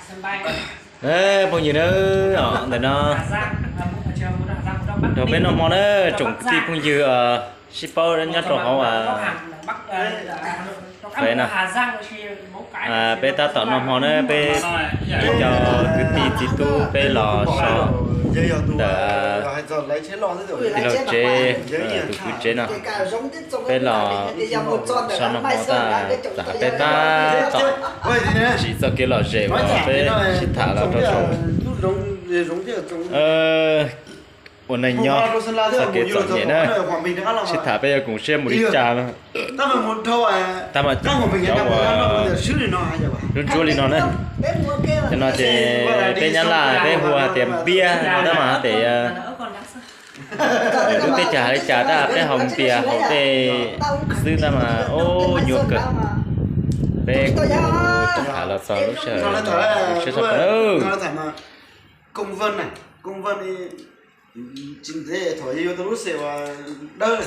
Phooj ywg na, ntawm no rau peb noj hmo na, tsoom kwv tij phooj ywg sib paub nyob rau hauv Fev no. Peb tab tom noj hmo na, peb ib co kwv tij txiv tub peb los so ntawm tij laug tsev, tus kwv tsev no, peb los so noj hmo tag, txawm hais peb tab tom siv txoj kev lom zem uas peb sib tham los rau saum ua neej nyob txoj kev txom nyem na, sib tham peb yuav koom siab mus li cas no. Tab mas cov uas ntsuab ntsuab li no na, cov no ces peb nyab laj peb hu hais tias npiab, tab mas hais tias lub teb chaws hais li cas tab peb haus npias haus tej xwb tab mas ub nyuaj kawg. Peb kuj rov tham los txog lub sij hawm, siab sab pas lawm.